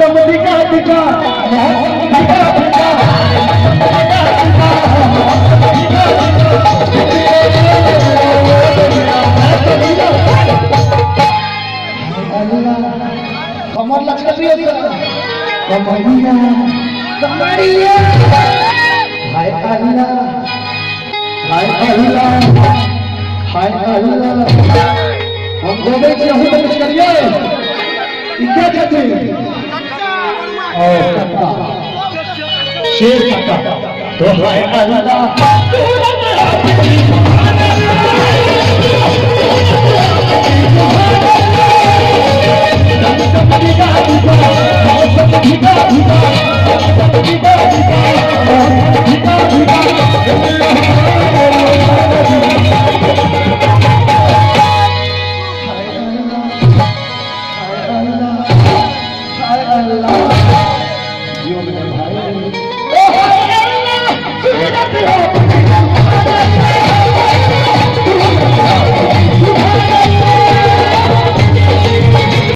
दम दिखा दिखा दिखा दिखा कमर लचकती है कमरिया कमरिया हाय अल्लाह हाय अल्लाह हाय अल्लाह। हम बोले कि अहू तो कुछ करिए क्या छथिन और कक्का शेर कक्का तो हाय अल्लाह भाई।